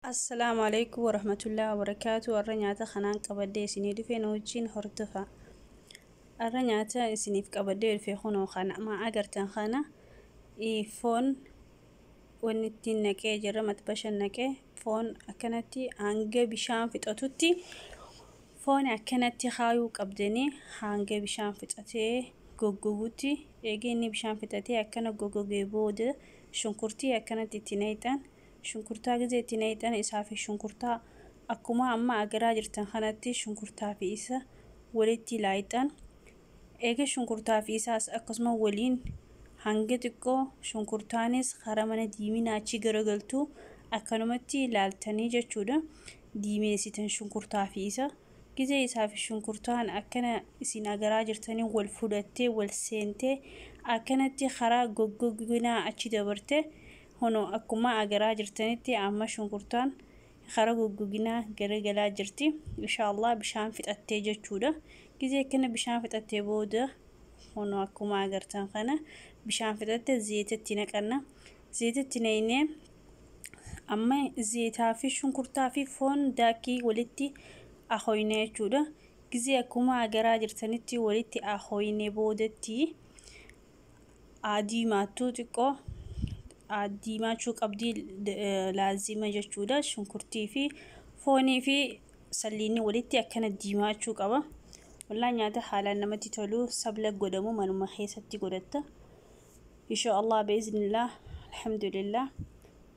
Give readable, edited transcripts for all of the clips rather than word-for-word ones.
Assalaamu alaikum warahmatullahi wabarakaatu. Warra nyaata kanaan qabadhee isinii dhufe nu wajjin hordofa. Warra nyaata isiniif qabadhee dhufe kunoo kana ma agartan kana foon wanni ittiin naqee jira, matbasha naqee foon akkanatti hanga bishaan fixatutti foon akkanatti kaayuu qabdanii hanga bishaan fixatee goggogutti. Eegee inni bishaan fixatee akkana goggogee booda shunkurtii akkanatti itti naqxan. Shunkurtaa gizee itti naqxan isaa fi shunkurtaa akkuma amma agaraa jirtan kanatti shunkurtaa fi isa walitti laayixan. Eega shunkurtaa fi isaas akkasuma waliin hanga xiqqoo shunkurtaanis karaa mana diiminaa achi garagaltu akkanumatti ilaaltanii jechuudha. Diimeessitan shunkurtaa fi isa. Gizee isaa fi shunkurtaan akkana isin agaraa jirtanii wal fudhattee wal seentee akkanatti karaa goggoginaa achi dabarte, hono akkuma agaraa jirtanitti amma shunkurtaan karaa goggoginaa garagalaa jirti. Inshaallah bishaan fixattee jechuudha. Gizee akkana bishaan fixattee booda, hono akkuma agartan kana bishaan fixatte, zeetatti naqanna. Zeetatti naqnee amma zeetaa fi shunkurtaa fi foon daakii walitti ahoyne jechuudha. Gizee akkuma agaraa jirtanitti walitti ahoyne boodatti diimaattuu xiqqoo diimaachuu qabdii laazima jechuudha. Shunkurtii fi foonii fi salliinni walitti akkana diimaachuu qaba. Walaa nyaata haalaan namatti tolu sabla godhamu manuma keessatti godhatta. Insha Allah biiznillah, alhamdulillah,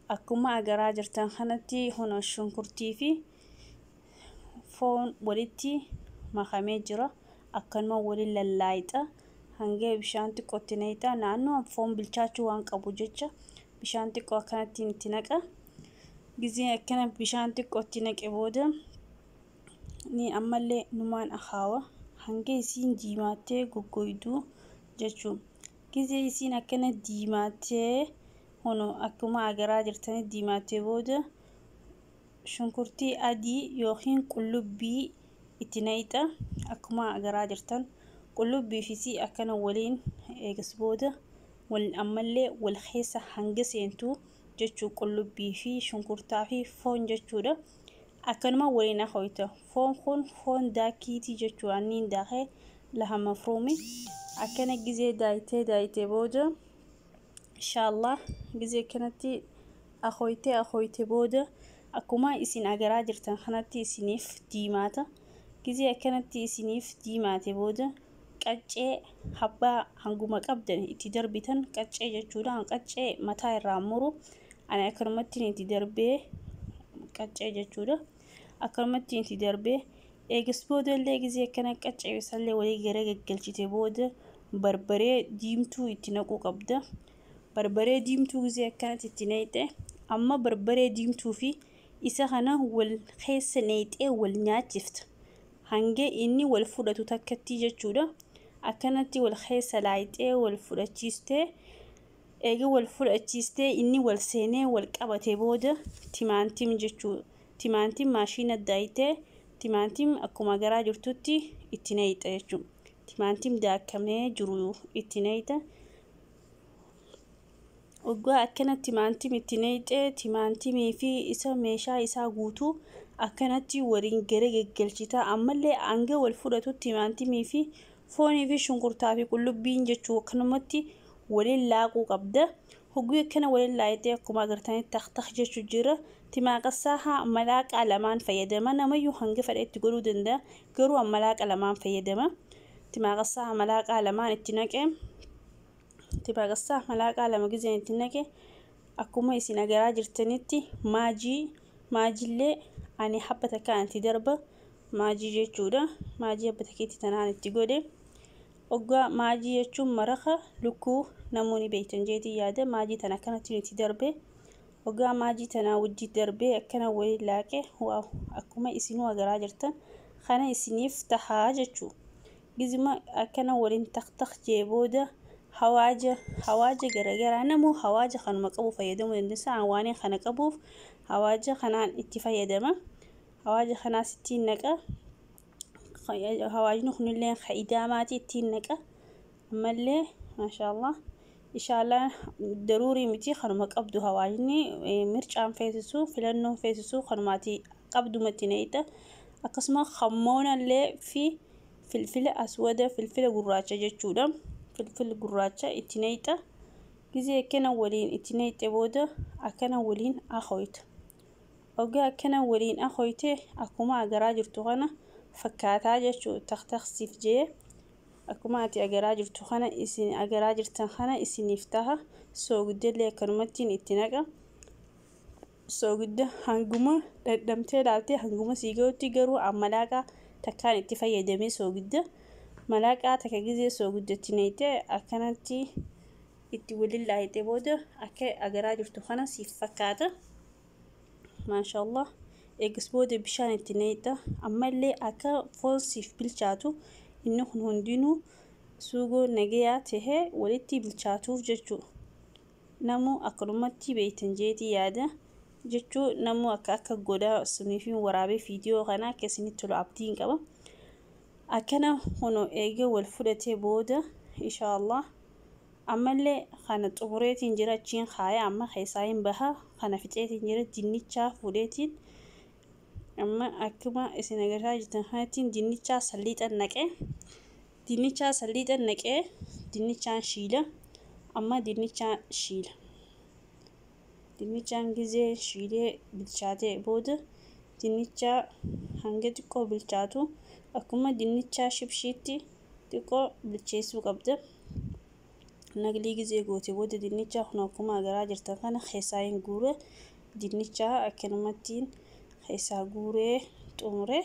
akkuma agaraa jirtan kanatti hono shunkurtii fi foon walitti makamee jira. Akkanuma waliin lallaayixa. Hanga bishaan xiqqootti naqxa. Naannoo foon bilchaachuu waan qabu jecha bishaan xiqqoo akkanatti itti naqa. Gizee akkana bishaan xiqqootti naqe booda ni ammallee numaan akaawa hanga isiin diimaattee goggoyduu jechuun. Gizee isiin akkana diimaattee, hono akkuma agaraa jirtanii diimaattee booda shunkurtii adii yookiin qullubbii itti naqxa. Akkuma agaraa jirtan qullubbii fi isii akkana waliin eegas booda wal ammallee wal keessa hanga seentu jechuu, qullubbii fi shunkurtaa fi foon jechuudha. Akkanuma waliin akooyta. Foon kun foon daakiitii jechuu, anniin daakee laha mafruumi. Akkana gizee daayitee daayitee booda, inshaallah, gizee kanatti akooytee akooyte booda akkuma isin agaraa jirtan kanatti isiniif diimaata. Gizee akkanatti isiniif diimaate booda qaccee habbaa hanguma qabdan itti darbitan, qaccee jechuudha. Qaccee mataa irraa muru ani akkanumatti itti darbee qaccee jechuudha. Akkanumatti itti darbee eegas booda illee gizee akkana qaccee isallee walii gara gaggalchite booda barbaree diimtuu itti naquu qabda. Barbaree diimtuu gizee akkanatti itti naqxe, amma barbaree diimtuu fi isa kana wal keessa naqxee wal nyaachifta. Hanga inni wal fudhatu takkatti jechuudha. Akkanatti wal keessa laayixee wal fudhachiistee, eega wal fudhachiistee inni wal seenee wal qabate booda timaantim jechuudha. Timaantim maashina daayitee timaantim akkuma garaa jirtutti itti naqxa jechuudha. Timaantim daakamee jiru itti naqxa. Waggaa akkana timaantim itti naqxee timaantimii fi isa meeshaa isaa guutuu akkanatti waliin gara gaggalchita. Ammallee hanga wal fudhatu timaantimii fi foonii fi shunkurtaa fi qullubbiin jechuu akkanumatti waliin laaquu qabda. Hogguu akkana waliin laayitee akkuma agartanitti taq jechuu jira. Timaaqassaa malaaqaa lamaan fayyadama. Namayyuu hanga fedhe itti godhuu danda'a. Garuu malaaqa lamaan fayyadama. Timaaqassaa malaaqaa lamaan itti naqee, timaaqassaa malaaqaa lama gizeen itti naqe, akkuma isin agaraa jirtanitti maajii, maajillee ani habba takkaan itti darba maajii jechuudha. Maajii habba takkeetti tanaan itti godhe. Oggaa maajii jechuun maraqa lukkuu namoonni beektan jeetii yaada. Maajii tana akkanatti itti darbe. Oggaa maajii tanaa wajji darbee akkana waliin laaqe, waaw, akkuma isinuu agaraa jirtan kana isiniif tahaa jechuu. Gizima akkana waliin taq taq jee booda hawaaja, hawaaja garagaraa namuu hawaaja kanuma qabu fayyadamuu dandeessa. Waan kana qabuuf hawaaja kanaan itti fayyadama. Hawaaja kanaas ittiin naqa. Hawaajni kunillee idaamaati ittiin naqa. Ammallee maashaallah Inshaallah daruurii miti, kanuma qabdu hawaasni mircaan feesisu, filannoon feesisu, kanumaati qabdumatti naqxa. Akkasuma kammoonallee fi filfila aswada, filfila gurraacha jechuudha. Filfila gurraacha itti naqxa. Gizee akkana waliin itti naqxe booda akkana waliin akoyta. Ogaa akkana waliin akoyte akkuma agaraa jirtu kana fakkaataa jechuu taqtaqsiif jee akkuma ati agaraa jirtu kana isin agaraa jirtan kana isiniif taha. Soogiddellee akkanumattiin itti naqa. Soogidda hanguma dhadhamtee ilaaltee hanguma sii gahutti, garuu malaaqa takkaan itti fayyadamee soogidda. Malaaqaa takka gizee soogiddatti naqxee akkanatti itti waliin laayitee booda akka agaraa jirtu kana siif fakkaata. Maashaallah. Eegas booda bishaan itti naqxa. Ammallee akka foon siif bilchaatu inni kun hundinuu suugoo nagayaa tahee walitti bilchaatuuf jechuudha. Namuu akkanumatti beektan jeetii yaada jechuu namuu akka akka godhaa suniif waraabee viidiyoo kana akka isinitti tolu abdiin qaba. Akkana kunoo eega wal fudhatee booda inshaallah ammallee kana xumureetiin jira, achiin kaaya amma keessaa hin baha, kana fixeetiin jira. Dinnichaa fuudheetiin amma akkuma isin agartaa jirtan kanattiin dinnichaa salliixan naqee, dinnichaa salliixan naqee, dinnichaan shiila. Amma dinnichaan shiila. Dinnichaan gizee shiilee bilchaatee booda dinnichaa hanga xiqqoo bilchaatu akkuma dinnichaa shibshiitti xiqqoo bilcheessuu qabda. Naglii gizee goote booda dinnichaa kun akkuma agaraa jirtan kana keessaa hin guure. Dinnichaa akkanumattiin keessaa guuree xumure.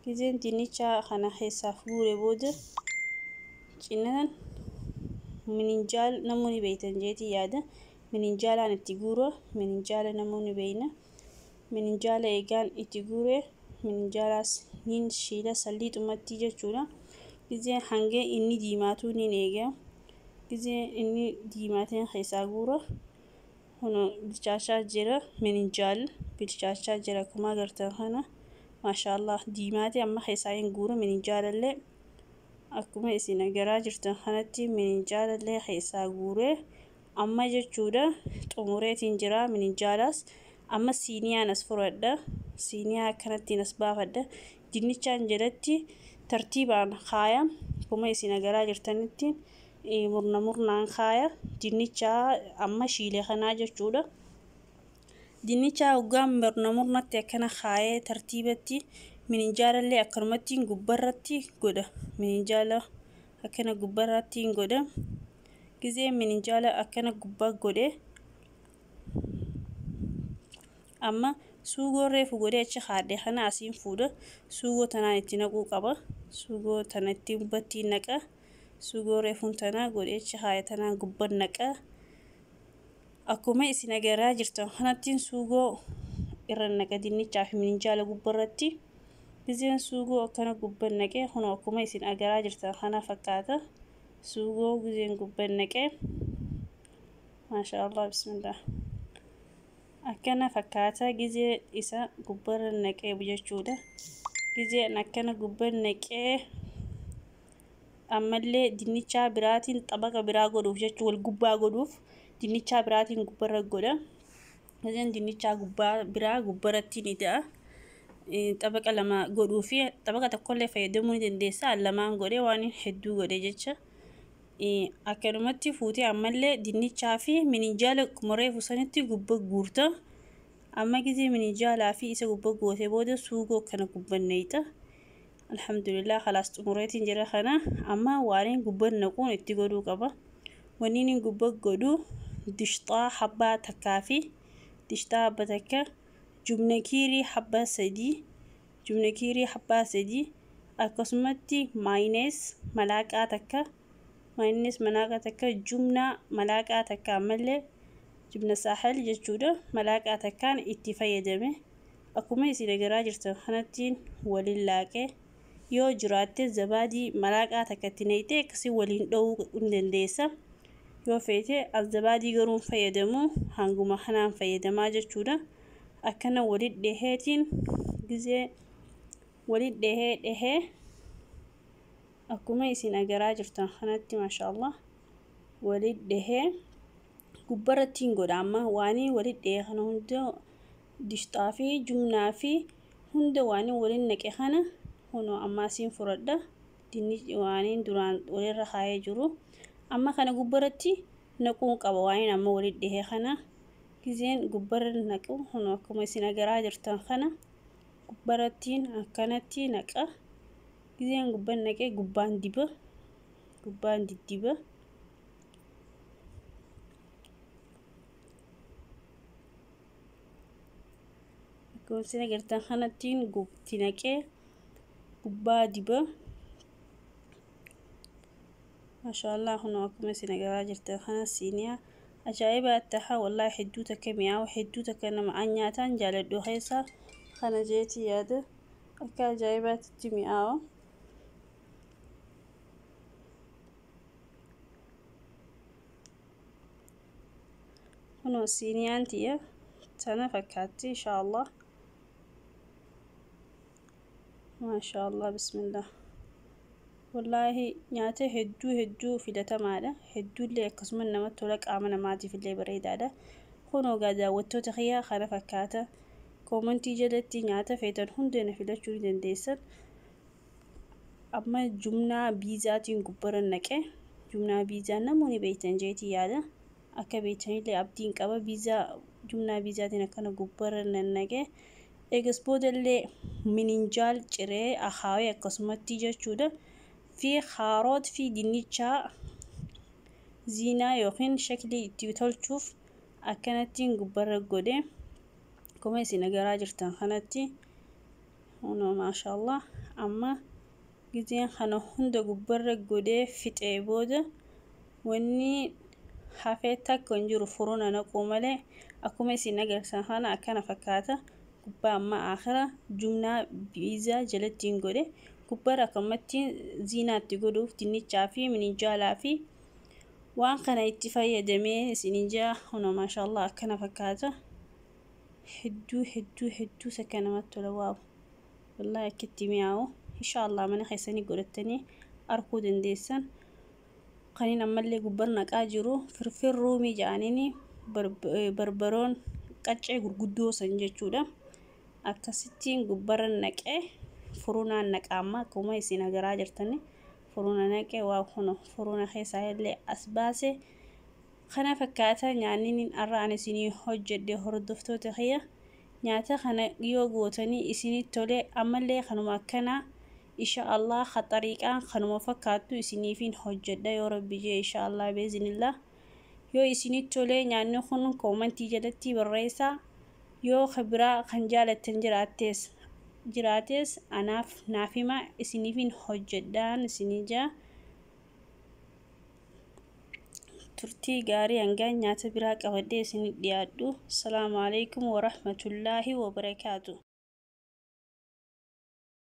Gizeen dinnichaa kana keessaa guure booda cinaan mininjaal namoonni beektan jeetii yaada. Mininjaalaan itti guura. Mininjaala namoonni beekna. Mininjaala eegaan itti guure mininjaalaas niin shiila salliixumatti jechuudha. Gizeen hanga inni diimaatu niin eega. Gizeen inni diimaateen keessaa guura. Kun bilchaachaa jira, mininjaal bilchaachaa jira akkuma agartan kana. Maashaallah, diimaatee amma keessaa hin guura mininjaalallee. Akkuma isin agaraa jirtan kanatti mininjaalallee keessaa guuree amma jechuudha xumureetiin jira mininjaalaas. Amma siiniyaan as fudhadha. Siiniyaa akkanattiin as baafadha. Dinnichaan jalatti tartiibaan kaaya. Akkuma isin agaraa jirtanitti murna murnaan kaaya dinnichaa amma shiilee kanaa jechuudha. Dinnichaa hoggaa murna murnatti akkana kaayee tartiibatti mininjaalallee akkanumatti gubbarratti godha. Mininjaala akkana gubbarratti godha. Gizee mininjaala akkana gubbaa godhe amma suugoo reefu godhee achi haadhe kana asiin fuudha. Suugoo tanaan itti naquu qaba. Suugoo tana itti gubbatti naqa. Suugoo reefuun tanaa godhee achi haadhe tanaan gubban naqa. Akkuma isin agaraa jirtan kanattiin suugoo irra naqa dinnichaa fi mininjaala gubbarratti. Gizeen suugoo akkana gubban naqee kun akkuma isin agaraa jirtan kana fakkaata. Suugoo gizeen gubban naqee, maashaallah, bismillah, akkana fakkaata gizee isa gubbarra naqee jechuudha. Gizeen akkana gubban naqee ammallee dinnichaa biraatiin xabaqa biraa godhuuf jechuu wal gubbaa godhuuf dinnichaa biraatiin gubbarra godha. Gizeen dinnichaa gubbaa biraa gubbarratti ni ta'a. Xabaqa lama godhuu fi xabaqa tokkollee fayyadamuu ni dandeessa. Lamaan godhee waan hedduu godhe jecha. Akkanumatti fuutee ammallee dinnichaa fi mininjaala akkuma reefu sanitti gubba guurta. Amma gizee mininjaalaa fi isa gubba goote booda suugoo kana gubban naqxa. Alhamdulillah, khalaas, xumureetiin jira kana. Amma waan gubban naquun itti godhuu qaba. Wanni inni gubba godhu dishxaa habbaa takkaa fi dishxaa habba takka, jubna kiirii habbaa sadii, jubna kiirii habbaa sadii, akkasumatti maayinees malaaqaa takka, maayinees malaaqaa takka, jubna malaaqaa takka, ammallee jubna saahal jechuudha malaaqaa takkaan itti fayyadame. Akkuma isin agaraa jirtan kanattiin waliin laaqee yoo jiraatte zabaadii malaaqaa takka itti naqxee akkasii waliin dha'uu ni dandeessa. Yoo feete zabaadii garuu fayyadamu, hanguma kanaan fayyadamaa jechuudha. Akkana walit dhaheetiin gizee walit dhahee dhahee akkuma isin agaraa jirtan kanatti, maashaallah. Walit dhahee gubbarrattiin godha. Amma waan walit dhahee kana hunda dishxaa fi jumnaa fi hunda waan waliin naqe kana kunoo amma asiin fudhadha. Waan duraan walirra kaayee jiru amma kana gubbarratti naquun qaba. Waan amma walit dhahee kana gizeen gubbarra naqu kunoo akkuma isin agaraa jirtan kana gubbarrattiin akkanatti naqa. Gizeen gubbaan naqee gubbaan diba, gubbaan diddiba. Akkuma isin agartan kanattiin itti naqee gubbaa diba. Maashaallah, kunoo akkuma isin agaraa jirtan kana siiniyaa ajaa'ibaa taha. Wallaahi hedduu takka mi'aawa, hedduu takka nama an nyaataan jaaladhu keessa kana jeetii yaada. Akka ajaa'ibaatti mi'aawa. Kunoo siiniyaan tiyya tana fakkaatti inshaallah. Maashaallah, bismillah. Wallaahi nyaata hedduu hedduu filatamaadha. Hedduullee akkasuma namatti tola, qaama namaatiif illee bareedaadha. Kunoo gaa daawwattoota kiyyaa kana fakkaata. Koomentii jalatti nyaata feetan hunda na filachuu ni dandeessan. Amma jumnaa biizaatiin gubbarra naqe. Jumnaa biizaa namoonni beektan jeetii yaada. Akka beektanillee abdiin qaba. Biizaa jumnaa biizaatiin akkana gubbarra nannaqe. Eegas boodallee mininjaal ciree akaawee akkasumatti jechuudha. Fi kaaroot fi dinnichaa ziinaa yookiin shaklii itti tolchuuf akkanattiin gubbarra godhe. Akkuma isin agaraa jirtan kanatti kunoo maashaallah. Amma gizeen kana hunda gubbarra godhee fixee booda wanni hafee takka hin jiru, furuna naquu malee. Akkuma isin agartan kana akkana fakkaata. Gubbaa amma akhira jumnaa biizaa jalattiin godhe. Gubbarra akkamatti ziinaatti godhuuf dinnichaa fi mininjaalaa fi waan kana itti fayyadamee isinin jaa. Kunoo maashaallah akkana fakkaata. Hedduu hedduu hedduu sakka namatti tola. Waaw, wallaahi akkitti mi'aawu. Inshaallah mana keessanii godhattanii arguu dandeessan. Kaniin ammallee gubbar naqaa jiru firfir ruumii jedhaniini barbaroon qaccee gurguddoo san jechuudha. Akkasittiin gubbarra naqee furunaan naqa. Amma akkuma isin agaraa jirtani furuna naqee. Waa kuno furuna keessaa illee as baase. Kana fakkaata nyaanni har'a ani isinii hojjedhe. Hordoftoota kiyya, nyaata kana yoo gootanii isinitti tole, ammallee kanuma akkanaa insha Allah xariiqaan kanuma fakkaattu isiniifin hojjedha yoo rabbi jee, insha Allah beezinillah. Yoo isinitti tole nyaanni kun koomantii jalatti barreessaa. Yoo biraa kan jaalattan jiraates anaaf naaf hima, isiniifin hojjedhaan isinii jaa. Turtii gaarii hangaan nyaata biraa qabadhee isinit dhiyaadhu. Asalaamu alaikum warahmatullaahi wabarakaatu.